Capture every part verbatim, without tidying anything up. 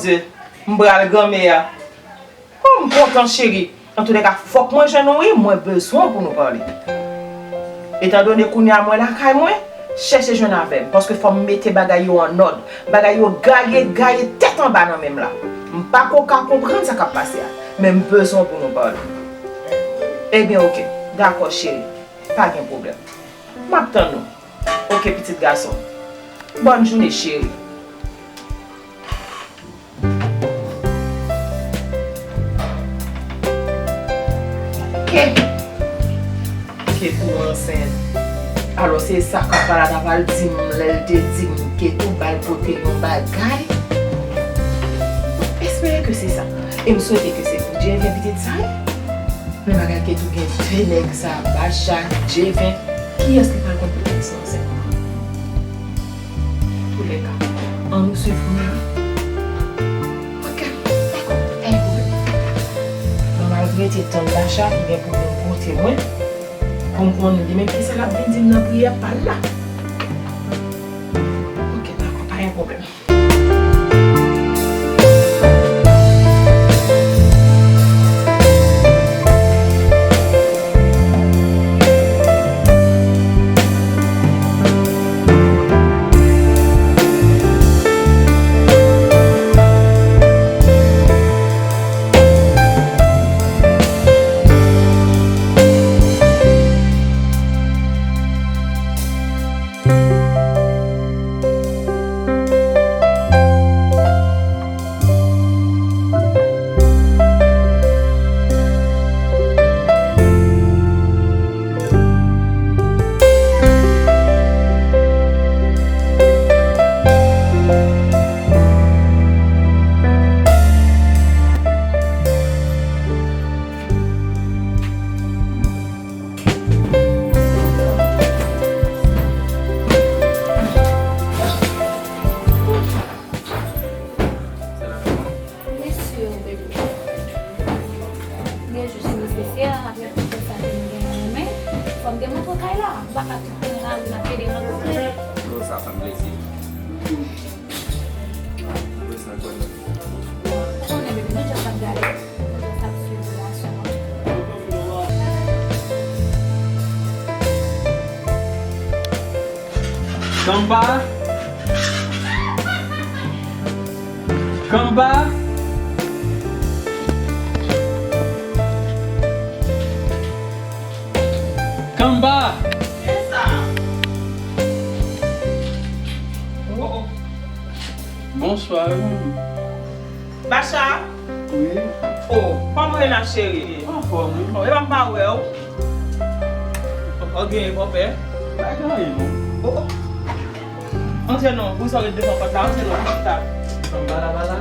Dye, m pral granmè a. Oh, m kontan, cheri. Antoulèka, fòk mwen jwenn ou, wi, mwen bezwen w pou nou pale. Etandone kounye a mwen lakay mwen, chèche jwenn avè m, paske fò m mete bagay yo an nòd. Bagay yo gaye, gaye tèt anba nan men m la. M pa ko ka konprann sa k ap pase a, men m bezwen w pou nou pale. Ebyen, oke. Dakò, cheri. Pa gen pwoblèm. M ap tann ou. Oke, pitit gason. Bòn jounen, cheri. Ke, ke tou ansent. Alò, se sa Kanpala ta pral di m lè l te di m ke tou bay pote yon bagay. M espere ke se sa. E m swete ke se pou Dye vyen pitit sa ye. Men bagay ke tou gen de nèg sa, Bacha, Dye vyen. Kiyès ki pral konn pote nèg sa ansent? Antoulèka, ann nou swiv kounye a. Oke, dakò, pa gen pwoblèm. Mwen pral rete tann Bacha ki gen pou vin kote mwen, pou m konnen li menm kisa l ap vin di m nan priyè pa l la. Oke, dakò, pa gen pwoblèm. Bien sûr, baby. Gen jis nesesè, apre tout sa ke nou genyen nan men, fò m te montre w kay la. M pa ka tout konnen lari n ap pede rankontre. Non, sa fè m plezi. Mwen sa kwè. Ou konnen, baby, nou just ap gade. Nou just ap swiv relasyon an. Kanba. Kanba. Kanba. Kisa? Oh, oh. Bonswa, wi. Bacha? Wi. Oh, kòman w ye la, cheri? Anfòm, wi. Oh, epa m pa wè w. Oh, gen bòpè? Pa gen anyen, non. Oh, oh. Antre non, pou sa w ret devan pòt la, antre non, pou chita. Anba la, ba la.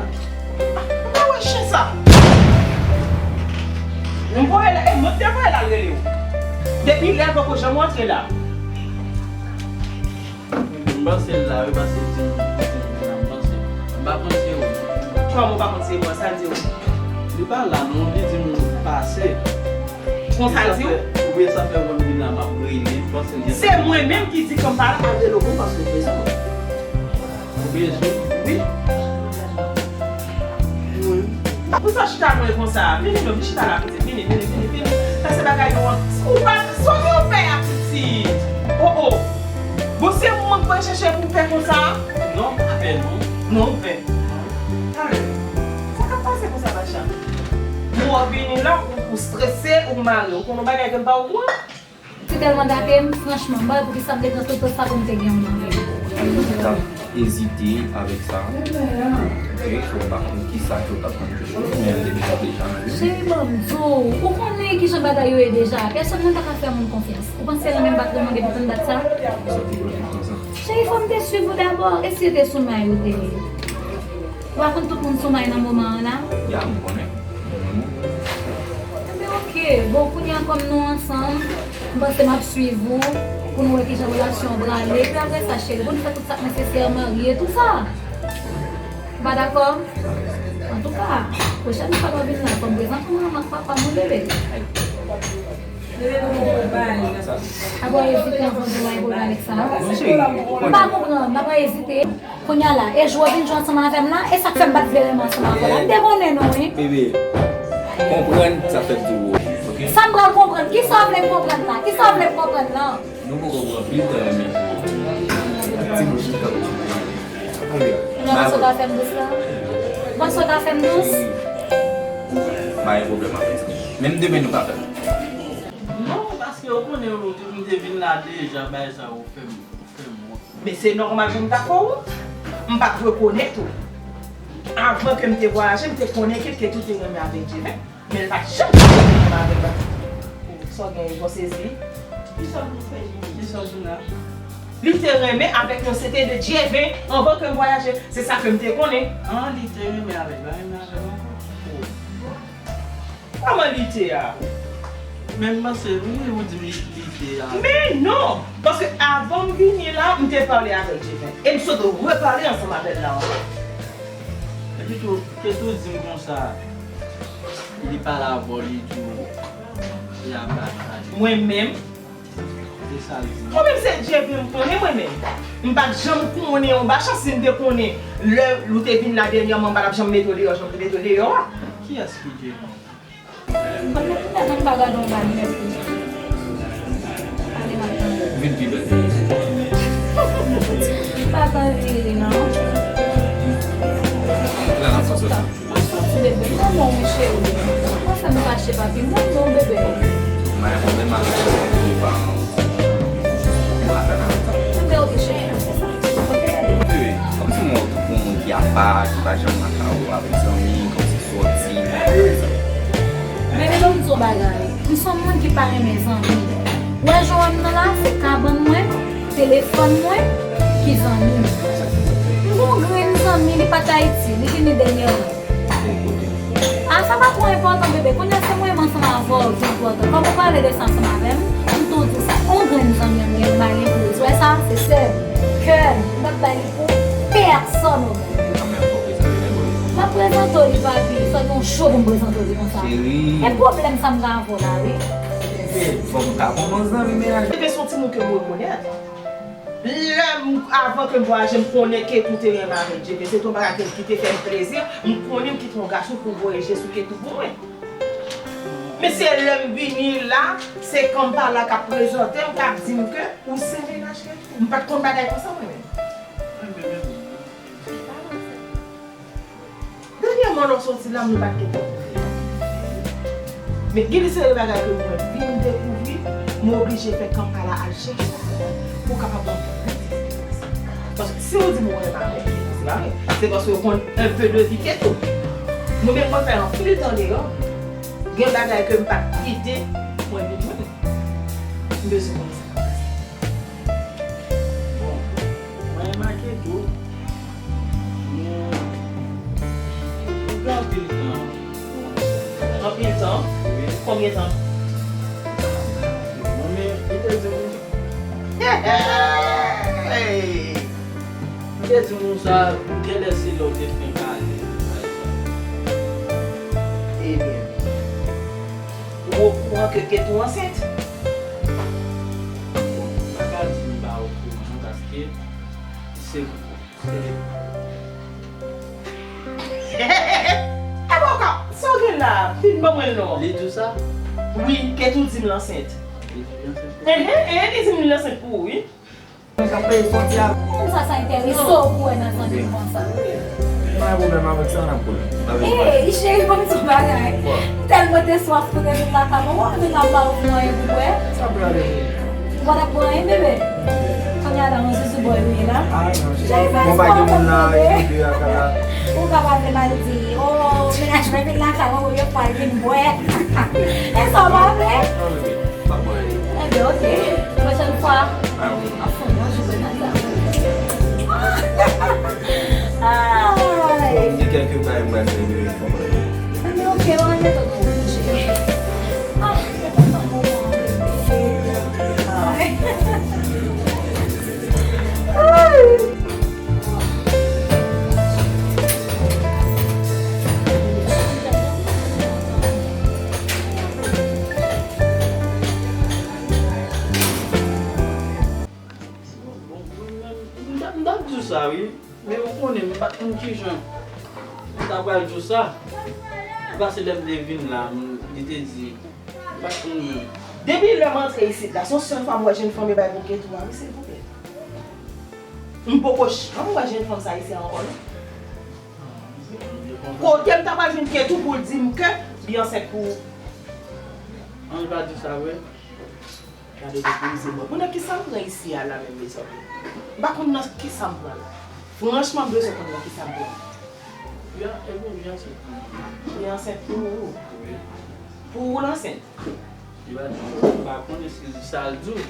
M pa wè chen sa. M voye la, e mwen ki te voye la, l rele w. Depi lè a poko janm antre la. M panse l la, wi, paske l di m, di m la, m panse. M pa panse w. Kòman w pa panse mwen? Sa l di w? Li pa la, non, li di m pase. Konsa l di w? Wi, sa fè mwen vin la, m ap rele, m panse l gen. Se mwen menm ki di Kanpala al rele w pou m paske w bezwen mwen. Ou bezwen? Wi. Wi. Pou sa chita mwen konsa? Vini non, vin chita la, pitit. Vini, vini, vini, vini. Sa se bagay yo an. Ou pa, sa w gen w pè a, pitit? Oh, oh. Bon, se mwen k pral chèche pou w pè konsa? Non, m pa pè, non. Non, w pè. Talè. Sa k ap pase konsa, Bacha? Bon, w ap vini la, ou, ou strese, ou mare. Ou konn yon bagay ke m pa okouran? Ti tèlman gate m, franchman, m pa wè poukisa m te pran tout tan sa pou m te gen yon mari. Li t ap ezite avèk sa. Ok, so m pa konn kisa ke w t ap konn jwenn, men l te deja, deja anvi. Cheri, ban m di w, ou konnen kijan bagay yo ye deja. Pèsonn nan pa ka fè moun konfyans. Ou panse l menm pa t renmen w depi tann dat sa? Sa ki pran tout tan sa? Cheri, fò m te swiv ou dabò. E si se te sou may ou te ye? Ou pa konn tout moun sou may nan moman an la? Ya, m konnen. Ebyen, oke. Bon, kounye a, kòm nou ansanm, m panse m ap swiv ou pou nou wè kijan relasyon an prale. Epi apre sa, cheri, pou nou fè tout sa k nesesè, marye, tout sa. Ou pa dakò? Antouka, pwochèn fwa lè w vin la, fò m prezante w manman ak papa m, wi, bebe. Apa w ezite anvan di w al pale avèk sa? M pa konprann, apa w ezite? Kounye a la, e jwe w vin jwe ansanm avè m la, e sa k fè m pa t vle renmen ansanm avè w la. M te konnen non, wi. Bebe, konprann sa fè m di w, oke? Sa m pral konprann? Kisa w vle m konprann la? Kisa w vle m konprann la? Nou poko pran pil tan renmen pou ti bouch li k ap tchouke. Ann, panse w ka fè m dous la? Panse w ka fè m dous? M pa gen pwoblèm avèk sa. Menm demen nou ka fè l. Non, paske w konnen, ou di m te vin la deja, bagay sa yo fè m, fè m wont. Men se nòmal pou m ta fè w wont. M pa t rekonèt ou. Avan ke m te vwayaje, m te konnen ke Ketou te renmen avèk Djeven. Men l pa t janm renmen avèk Baky. Sa w gen, ou sezi? Kisa w vin fè Jimmy? Kisa w vin la? Li te renmen avèk yon sete de Djeven anvan ke m vwayaje. Se sa ke m te konnen. An, li te renmen avèk, pa renmen avè m ankò. Kòman li te a? Men m panse, wi, ou di m li, li te a. Men non! Paske avan m vini la, m te pale avèk Djeven. E m sot repale ansanm avè l la ankò. Epi tou, Ketou di m konsa, li pale avè w, li di w, li ap bat Baky. Mwen menm, Mwen menm se Djeven m konnen mwen menm. M pa t janm konnen yon bachans, si m te konnen lè ou te vin la dènyèman m pa t ap janm mete w deyò jan m te mete w deyò a. Kiyès ki Djeven? Mwen menm m pa gade yon bagay nèt wi. Ale m ap tande. Vin pi bèl. M pa t anvi ri non. Antre nan sans ou. Mwen soti bebe, m renmen w wi cheri. Ou pa fè m fache papi, m renmen w bebe. M pa gen pwoblèm avè w, ou pa, ou pa fè m antan. Enben ok cheri, m fè sa. Ok daddy. Bebe, kòmsi m wè w tankou yon moun ki apa, ki pa janm lakay ou, avèk zanmi, kòmsi sòti, pa fè sa. Bebe, ban m di w yon bagay. M se yon moun ki pa renmen zanmi. Ou wè jan w wè m nan la, se kabann mwen, telefòn mwen, ki zanmi m. M gen yon grenn zanmi, li pa t Ayiti, li vini dènyèman. A, sa pa twò enpòtan, bebe. Kounye a, se mwen menm ansanm avè w ki enpòtan. Kòm ou pale de sa ansanm avè m, m tou di w sa. On grenn zanmi an m gen, m pa gen pou li. Ou wè sa? Se sè m. Kè m. M p ap bay li pou pèsòn o mond. M ap prezante w li, papi. Fò gen yon cho pou m prezante w li konsa. Cheri. E pwoblèm sa m gen avè w la, wi. Bebe, fò m ka pran yon zanmi mennaj. Bebe, se yon timoun ke m rekonèt. Lè m, avan ke m vwayaje, m konnen Ketou te renmen avèk Djeven. Se te yon bagay ke, ki te fè m plezi. M konnen m kite yon gason pou voye je sou Ketou pou mwen. Men se lè m vini la, se Kanpala k ap prezante m, k ap di m ke ou se mennaj Ketou. M pa t konn bagay konsa mwen menm. Dènyèman lè w soti la, m pa t gen tan pou li. Men gen de seri bagay ke mwen vin dekouvri, m oblije fè Kanpala al chèche sa pou w kapab konprann. Paske si w di m ou renmen avè l, se pa vre. Se paske w konn un peu de vi Ketou. Mwen menm mwen fè anpil tan deyò, gen bagay ke m pa t kite mwen vin jwenn. M bezwen konn sa k ap pase. Bon, mwen remake tou, nou, nou gen anpil tan nou ansanm. Anpil tan? Wi. Konbyen tan? Bon, men, li te di m, li te di m konsa, genlè se lè w te fenk ale, pa egzanp. Ebyen, ou okouran ke Ketou ansent? Bon, m pa ka di m pa okouran non, paske se, se... Ebyen, sa w gen la, fin ban mwen l non. Li di w sa? Wi, Ketou di m l ansent. Li di w l ansent pou ou? Enhen, enhen, li di m li ansent pou ou, wi. Mwen k ap peye fwontyè a. Kòmsa sa enterese w pou wè nan zanmi m konsa? M pa gen pwoblèm avèk sa, n ap koule. Ey, cheri, ban m di w bagay. M tèlman te swaf pou te vin lakay mwen, w ap vin la m pa ofri w anyen pou bwè. Sa prale? Ou pa t ap pran anyen, bebe? Kounye a la, yon zuzu bòy ou ye la? Cheri, fè espwa w konn tande. Ou ka pa vle mal di, o, mennaj mwen vin lakay mwen, premye fwa l vin bwè. E sa w pa vle? Enben, ok. Pwochèn fwa, m ap fè yon bon jounen nan sa. Ay! Gen kèlke bagay m pral fè, bebe, fò m rele. Enben, ok, mwen mete w nan bidjè. Ah, se kontan moman an, bebe. Ay! Ay! Bon, bon, mwen menm, m t ap, m t ap di w sa wi, men w Konnen, m pa t konn kijan m ta pral di w sa. Pase lè m te vin la, m, li te di, m pa t konn menm. Depi lè m antre isit la, se yon sèl fwa m wè jèn fanm yo bay pou Ketou a, wi, silvouplè. M poko janm wè jèn fanm sa isi a ankò, non. Kote m ta pral jwenn Ketou pou l di m ke li ansent pou ou? Ann pa di sa vre. Gade depoze mwen. Pou nan kisa m pran isi a la menm, mezanmi? M pa konn nan kisa m pran la. Franchman, m bezwen konn nan kisa m pran. Li a, e bon, li ansent pou mwen. Li ansent pou ou? Wi. Pou ou l ansent? Li pa di m, m pa konnen si li sa l di w.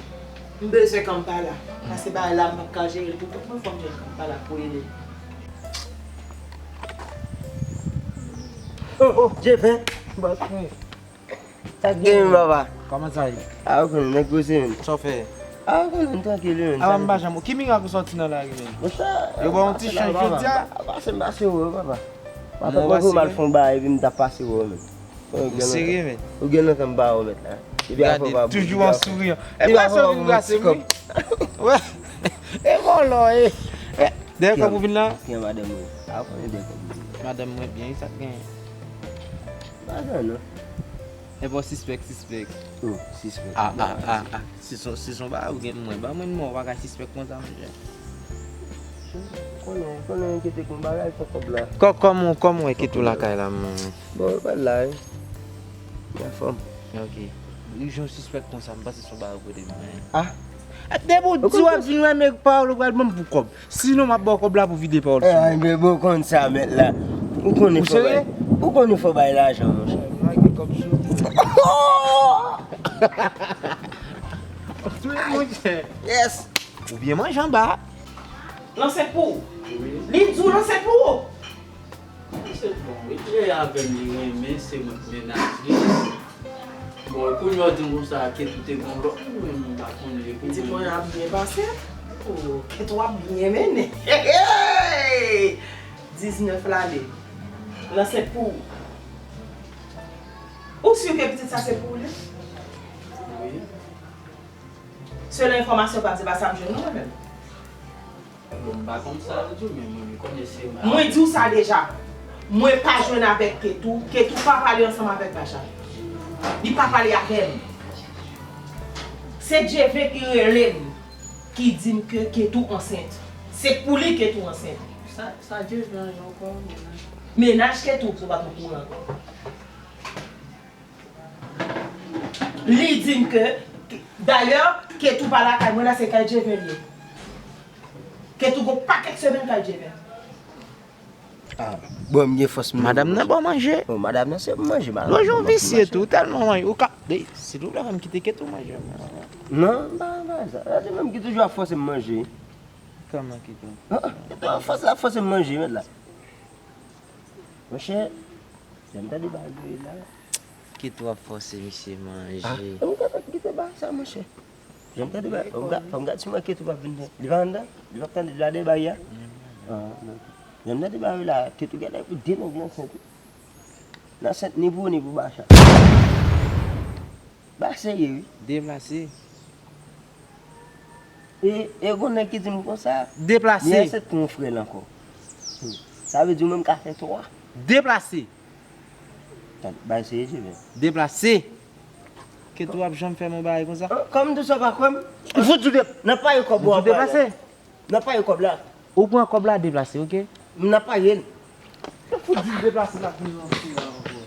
M bezwen Kanpala. Pase bagay la, m p ap ka jere l pou kont mwen, fò m jwenn Kanpala pou ede m. Oh, oh, Djeven. Bon. Sa k gen, papa? Kòman sa ye? A, ou konnen, nèg poze menm. Sa w fè? A, ou konnen, m trankil, wi, menm. A, m pa janm. Ki mirak ou sòti nan lari, menm? Yo ba w yon ti chans jodi a? Pase m pase wè, papa. Papa, mwen pou m al fè yon bagay, epi m t ap pase wè, menm. Ou serye, menm? Ou gen lontan m pa wè w, mèt la. Gade, toujou an souriyan. E pa sa w vin brase m, wi. Wè. E vòlò, e. Dèyè kòb ou vin la? Gen madanm mwen. A, ou konnen dèyè kòb mwen. Madanm mwen byen, sa k gen? Pa gen, non. Epa w sispèk, sispèk. Oh, sispèk. Ah, ah, ah, ah. Si son, si son bagay ou gen mwen, ba mwen nonm ou, pa ka sispèk konsa, monchè. Konnen, konnen enkyete pou bagay, fò kòb la. Kò-, kòman, kòman w enkyete w lakay la, m? Bon, yo pa la, wi. Anfòm. Ok. Jan w sispèk konsa, m panse son bagay ou pote mwen. Ah. Depi w di w ap vin wè m, pawòl ou pral ban m pou kòb. Sinon, m ap ba w kòb la pou vide pawòl sou mwen. Ay, men bon, konn sa, mèt la. Ou konnen fò bay. Ou konnen fò bay lajan, monchè. M lage kòb sou ou. Wi, monchè. Yes. Ou byen manje anba. L ansent pou ou. Wi. Li di w l ansent pou ou. Se bon, wi, li rele avè m, li renmen, se mwen k mennaj li. Bon, e kounye a w di m konsa, Ketou te gon lòt moun, men m pa konnen. Pitit mwen ap byen pase. Oh, Ketou ap byen mennen. Hey, hey! Diznèf lane. L ansent pou ou. Ou si ke pitit sa se pou ou li? Wi. Selon enfòmasyon pa di, pa sa m jwenn non, mwen menm. Bon, m pa konn sa l di w, men mwen, m konnen se mal. Mwen di w sa deja. Mwen pa jwenn avèk Ketou. Ketou pa pale ansanm avèk Bacha. Li pa pale avè m. Se Djeven ki rele m, ki di m ke Ketou ansent. Se pou li Ketou ansent. Sa, sa Djeven an ankò, mennaj? Mennaj Ketou, si w pa t okouran. Li di m ke, dayè, Ketou pa lakay mwen la, se kay Djeven li ye. Ketou gon pakèt semèn kay Djeven. Ah, bon, m gen fòs m. Madanm nan ba w manje. Bon, madanm nan se pou manje, madanm. Lòt jan w visye tou, tèlman manje. Ou ka, de, silvouplè, fè m kite Ketou manje. Non, m pa, m pa sa. Gade menm ki toujou ap fòse m manje. Kòman Ketou? Ah, Ketou ap fòse, ap fòse m manje, mèt la. Monchè, lè m tande bagay yo ye la. Ketou ap fòse misye manje. Ah, m kontan kite bagay sa, monchè. Lè m tande bagay, fò m gad, fò m gad si mwen Ketou p ap vin. Li pa anndan? Li p ap tande, li pa dèyè bagay la? Ah, non. Lè m tande bagay yo la, Ketou genlè pou de nèg l ansent wi. L ansent ni pou ou, ni pou Bacha. Ba serye wi. Deplase. E, e gon nèg ki di m konsa. Deplase. Li ansent pou yon frè l ankò. Hmm. Sa vle di ou menm ka fè twa. Deplase. Tande, bay serye, Djeven. Deplase. Ketou ap janm fè m yon bagay konsa? Ah, kòm tou sa pa kwè m. M fout di w de-, nan paye kòb ou ap bay la. Deplase. Nan paye kòb la. Ou pran kòb la, deplase, oke? M nan paye l. Ou fout di l deplase, l ap vin nan sou la ankò.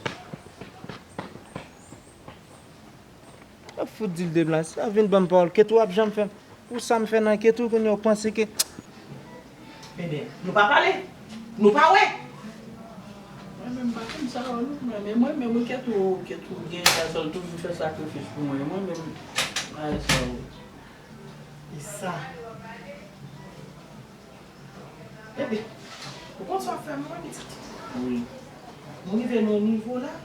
Ou fout di l deplase, l ap vin ban m pawòl. Ketou ap janm fè m. Pou sa m fè nan Ketou, kounye a w panse ke. Ebyen, nou pa pale. Nou pa wè. Mwen menm pa konn sa yo non, mwen menm, mwen menm, wi, Ketou, Ketou gen gazòl tou, vin fè sakrifis pou mwen. Mwen menm, pa sa yo. E sa. Ebyen, ou konn sa w ap fè m, mwen, pitit? Wi. M rive nan yon nivo la,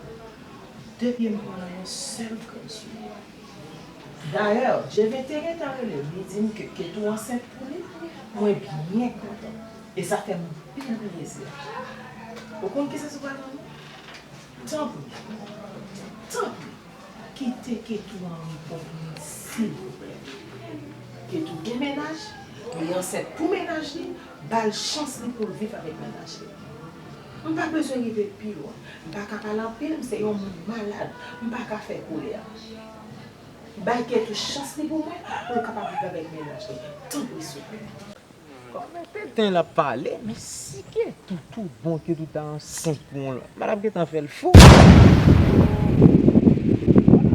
de pye m pran nan yon sèl grenn soulye. Dayè, Djeven te gentan rele m, li di m ke Ketou ansent pou li, mwen byen kontan. E sa fè m anpil plezi. Ou konn kisa sou pral ban nou? Tanpri, tanpri, kite Ketou an repo pou mwen, silvouplè. Ketou gen mennaj, Li ansent pou mennaj li, ba l chans li pou l viv avèk mennaj li. M pa bezwen rive pi lwen. M pa ka pale anpil, m se yon moun malad. M pa ka fè kolè. Bay Ketou chans li pou mwen, pou l kapab viv avèk mennaj li. Tanpri, souple. Kòm Peten l ap pale, men si Ketou tou bon, Ketou ta ansent pou yon lòt. Madam gentan fè l fou.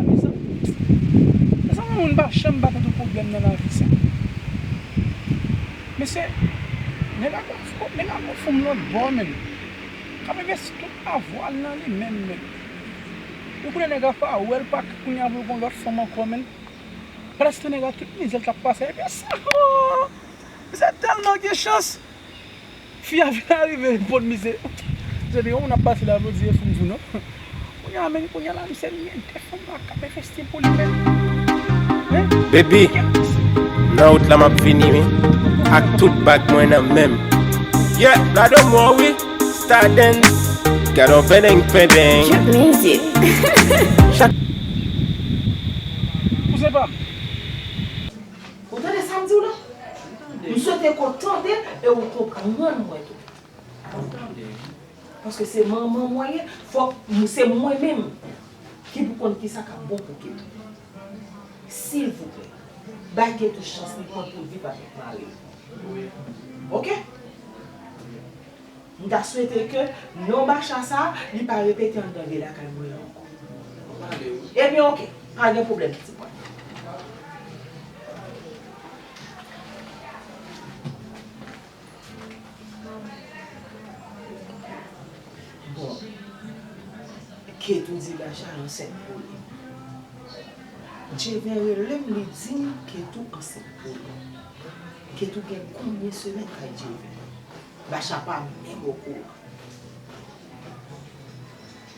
Mezanmi, mezanmi, moun pa janm pa konn pwoblèm nan lavi sa. Mesye, nèg la gon, nèg la gon fanm lòt bò, menm. K ap envesti tout avwa l nan li menm, menm. Ou konnen nèg la pa wè l, pa kounye a pou l gon lòt fanm ankò, menm. Pandan se tan nèg la tout mizè l t ap pase, epi sa, oh! Misye tèlman gen chans. Fi a vin arive pot misye. Misye di, yon moun ap pase la, jodi e fou m fou non. Kounye a, men, kounye a la, misye gen de fanm la k ap envesti pou li menm. Hein? Baby, nan wout la m ap vini, wi. Ak tout bag mwen nan men m. Yeah, la de mwen, wi. Stardens. Gad on pendeng, pendeng. Cute music. Kouzen pa m. Ou tande sa m di w la? M swete ke w tande e w konprann mwen tou. Paske se manman mwen ye, fòk m, se mwen menm ki pou konn kisa k ap bon pou Ketou. Silvouplè, bay Ketou chans li pran pou l viv avèk mari l. Oke? M ta swete ke non Bacha sa, li pa repete anndan vye lakay mwen an ankò. Ebyen, oke. Pa gen pwoblèm, pitit mwen. Bon. Ketou di Bacha ansent pou li. Djeven rele m, li di m Ketou ansent pou li. Ketou gen konbyen semèn kay Djeven? Bacha pa menm okouran.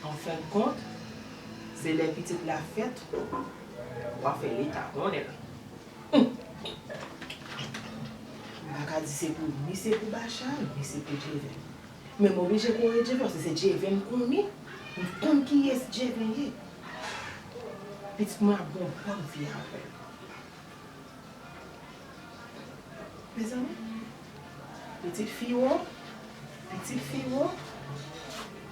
Anfendkont, se lè pitit la fèt, w a fè Leta konnen l. Humm. M pa ka di se pou, ni se pou Bacha, ni se pou Djeven. Men m oblije kore Djeven, paske se Djeven m konnen. M konn kiyès Djeven ye. Pitit mwen ap gen yon bòn vi avè l. Mezanmi, pitit fi w, pitit fi w,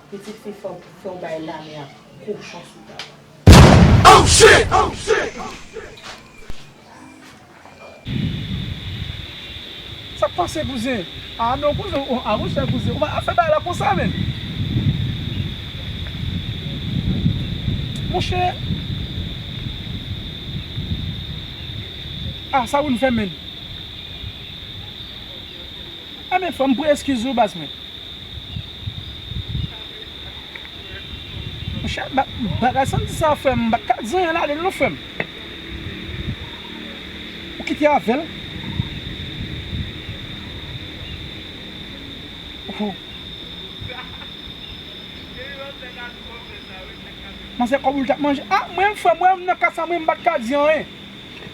pitit fi fò, fò w bay lame ak kochon sou tab. Oh shit! Oh shit! Sa k pase, kouzen? Ah non, kouzen, ou, ah, monchè, kouzen, ou pa fè bagay la konsa, menn. Monchè. Ah, sa ou fè, menn. Enben, frè m, pran eskiz ou, baz mwen. Monchè, ba-, bagay santi sa, frè m, m pa t ka di anyen ladan l non, frè m. Ou kite avè l. Oh. Manzè kòb ou l t ap manje. Ah, mwen, frè m, mwen, nan ka sa, mwen, m pa t ka di anyen.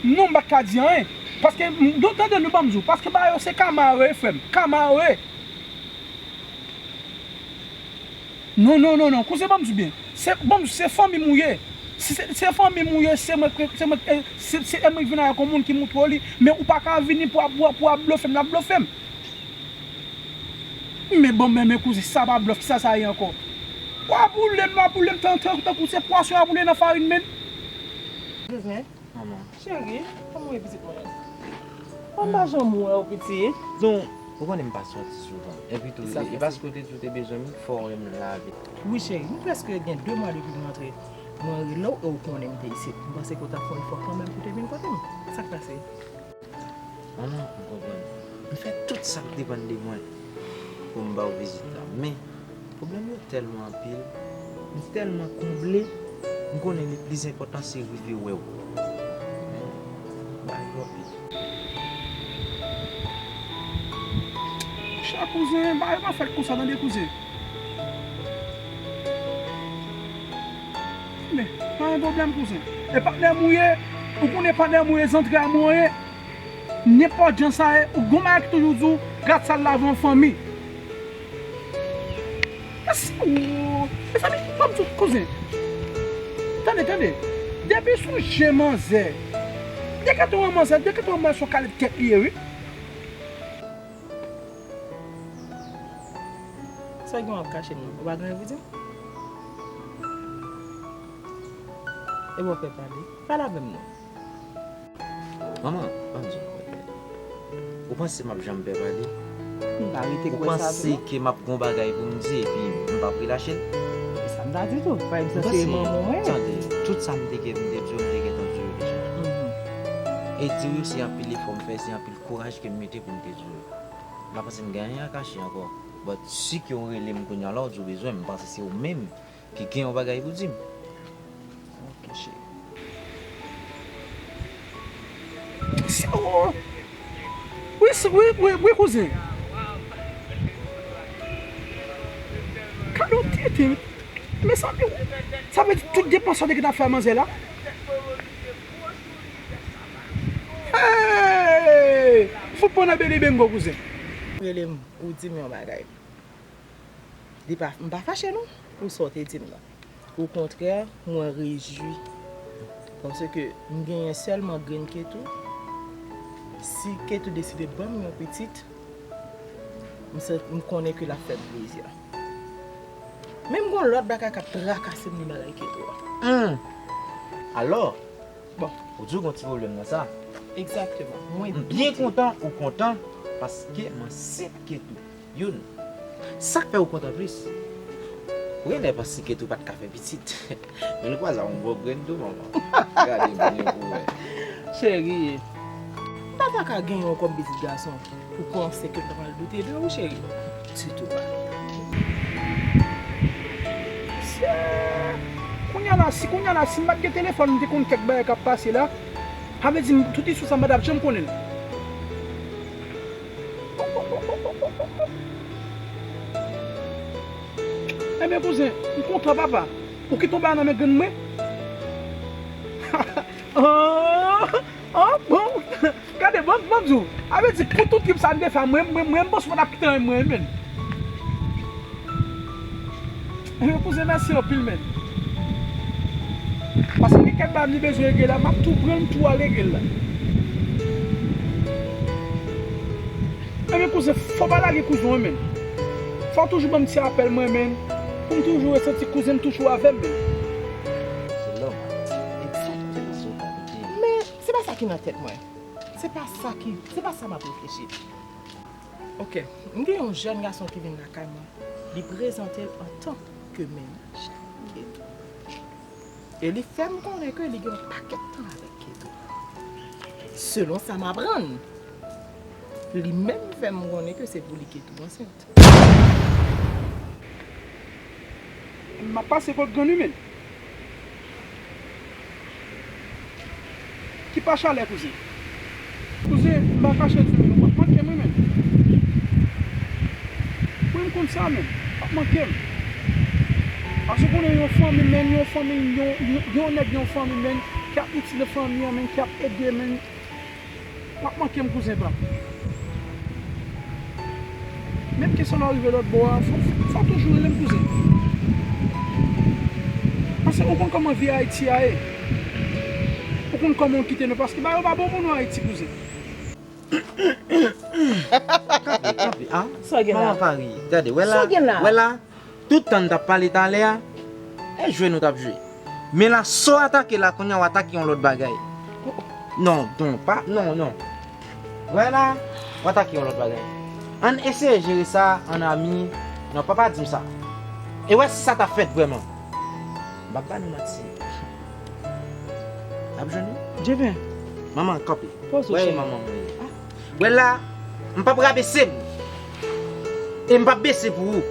Non, m pa t ka di anyen. Paske, m, nou tande, nou ban m di w. Paske bagay yo se kama yo ye, frè m. Kama yo ye. Non, non, non, non. Kouzen, ban m di w byen. Se, ban m di w, se fanmi m ou ye. Se, se, se fanmi m ou ye. Se mwen k, se mwen k, eh, se, se mwen k vin avèk yon moun ki moutre w li. Men ou pa ka vini pou ap, pou ap, pou ap blofe m. N ap blofe m. Men bon, men, men kouzen, sa pa blòf, kisa sa ye ankò? W a boule m, w a boule m, tan, tan, tankou se pwason w a boule nan farin, menn. Kouzen, manman. Cheri, kòman w ye, pitit mwen? Mwen pa janm wè w, pitit. Non, ou konnen m pa sòti souvan. Epi tou, e, e paske w te di w te bezwen m, fò w wè m lave. Wi, cheri, m prèske gen de mwa depi m rantre. Mwen rele w e w konnen m te isit. M panse ke w t ap fè yon efò kanmenm pou w te vin kote m. Sa k pase? Manman, m konprann. M fè tout sa k depann de mwen pou m ba w vizit la. Men, pwoblèm yo tèlman anpil, m tèlman konble, m konnen li plis enpòtan se rive wè w. Men, bagay yo anpil. Monchè kouzen, bagay yo pa fèt konsa, tande kouzen. Men, pa gen pwoblèm, kouzen. E patnè m ou ye, ou konnen patnè m ou ye, zantray mwen ou ye. Nenpòt jan sa ye, ou gon bagay ki toujou di w, gad sa l lave an fanmi. Mèsi, o, mezanmi, ban m di w, kouzen. Tande, tande. Depi sou je manzè. Dekèt yon manzè, dekèt yon manzè se yon kalite kèk li ye, wi. Sa gen w ap kache m nan? Ou pa gen anvi di m? E w ap fè pale? Pale avè m non. Manman, ban m di yon bagay. Ou panse m ap janm pè pale? M pa rete kwè sa tou non. Ou panse ke m ap gon bagay pou m di epi m p ap relache l? E sa m ta di tou. Pa egzanp, se manman mwen. Tande, tout sa m te gen, m te di w, m te gentan di w deja. Mhm. E di w se anpil efò m fè, se anpil kouraj ke m mete pou m te di w. M pa panse m gen anyen a kache ankò. But si ke w rele m kounye a la, w di w bezwen m, m panse se ou menm ki gen yon bagay pou di m. Ok, cheri. Si, oh, wi, si, wi, wi, wi, kouzen. Gade yon tenten. Mezanmi, sa vle di tout depans sa w te gentan fè a manzè la? Hey! Fout pran nan bele bengo, kouzen. Rele m, ou di m yon bagay. Li pa, m pa fache non pou sa w te di m nan. Okontrè, mwen rejwi. Paske m genyen sèlman grenn Ketou. Si Ketou deside ban m yon pitit, m se, m konnen ke l ap fè m plezi. Men m gon lòt bagay k ap trakase m nan bagay Ketou a. Hmm. Alò, bon, ou di w gon ti pwoblèm nan sa. Egzakteman. Mwen byen kontan ou kontan paske m ansent Ketou. Youn. Sa k fè ou kontan plis? Ou genlè panse Ketou pa t ka fè pitit. Men l kwaze ak yon gwo grenn tou, manman. Gade byen pou wè. Cheri, m pa ta ka genyen w kòm pitit gason pou panse ke m ta pral doute de ou, cheri. Ditou pa. Mesye, kounye a la, si kounye a la, si m pa t gen telefòn, m te konn kèk bagay k ap pase la, sa vle di, m, tout istwa sa, m pa t ap janm konnen l. Ebyen, kouzen, m kontan, papa. Ou ki tonbe a nan men grenn mwen? Ah, ah, bon. Gade, bon, bon, di w. A vle di, pou tout trip sa m te fè a, mwen, mwen, mwen, m panse w pa t ap kite anyen mwen, men. Ebyen, kouzen, mèsi anpil, men. Paske gen kèk bagay m li bezwen regle la, m ap tou pran l, m tou al regle l la. Ebyen, kouzen, fò w pa lage kouzen w, men. Fò w toujou ban m ti apèl mwen, men. Pou m toujou resanti kouzen m toujou avè m, men. Se lòm. Egzakteman. Men, se pa sa ki nan tèt mwen. Se pa sa ki, se pa sa m ap reflechi. Ok, m gen yon jèn gason ki vin lakay mwen. Li prezante l antanke mennaj Ketou. E li fè m konnen ke li gen yon pakèt tan avèk Ketou. Selon sa m aprann, li menm fè m konnen ke se pou li Ketou ansent. M ap pase kot grann imen. Ki pa chalè, kouzen? Kouzen, m pa kache di w, men, w ap manke m, wi, men. Wi, m konn sa, men. W ap manke m. Paske w konnen yon fanmi, men, yon fanmi, yon, yon, yon nèg, yon fanmi, men, ki ap itil fanmi an, men, ki ap ede, men. W ap manke m, kouzen pa m. Menm ke sa w rive lòt bò a, fò, fò w toujou rele m kouzen. Paske ou konn kòman vi Ayiti a ye. Ou konn kòman w kite nou, paske bagay yo pa bon pou nou Ayiti, kouzen. Kanpe, kanpe, a? Sa w gen la? Manman pa ri. Gade, wè la, wè la. Tout tan n t ap pale talè a, e jwe nou t ap jwe. Men la, sa w atake la, kounye a w atake yon lòt bagay. Non, non, pa, non, non. Wè la, w atake yon lòt bagay. Ann eseye jere sa an ami. Non, papa di m sa. E wè si sa t ap fèt vrèman. M p ap ba nou manti. N ap jwenn wi. Djeven. Manman, kanpe. Poze w, cheri. Wè manman mwen ye. Ah. Wè la, m p ap rabese m. E m p ap bese pou ou.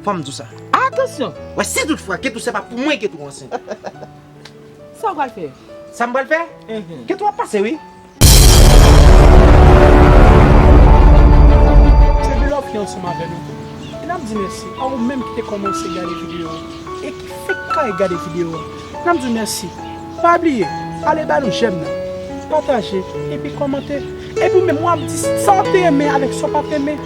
Fò m di w sa. Atansyon! Wè, si toutfwa Ketou se pa pou mwen Ketou ansent. Sa w pral fè? Sa m pral fè? Mhm. Ketou ap pase, wi. Se Beloved ki ansanm avè nou. E n ap di mèsi a ou menm ki te kòmanse gade videyo an e ki fenk kay gade videyo an. N ap di w mèsi. Pa bliye, ale ba nou jèm nan, pataje, epi kòmante. Epi w menm, w ap di sa w te renmen avèk sa w pa t renmen.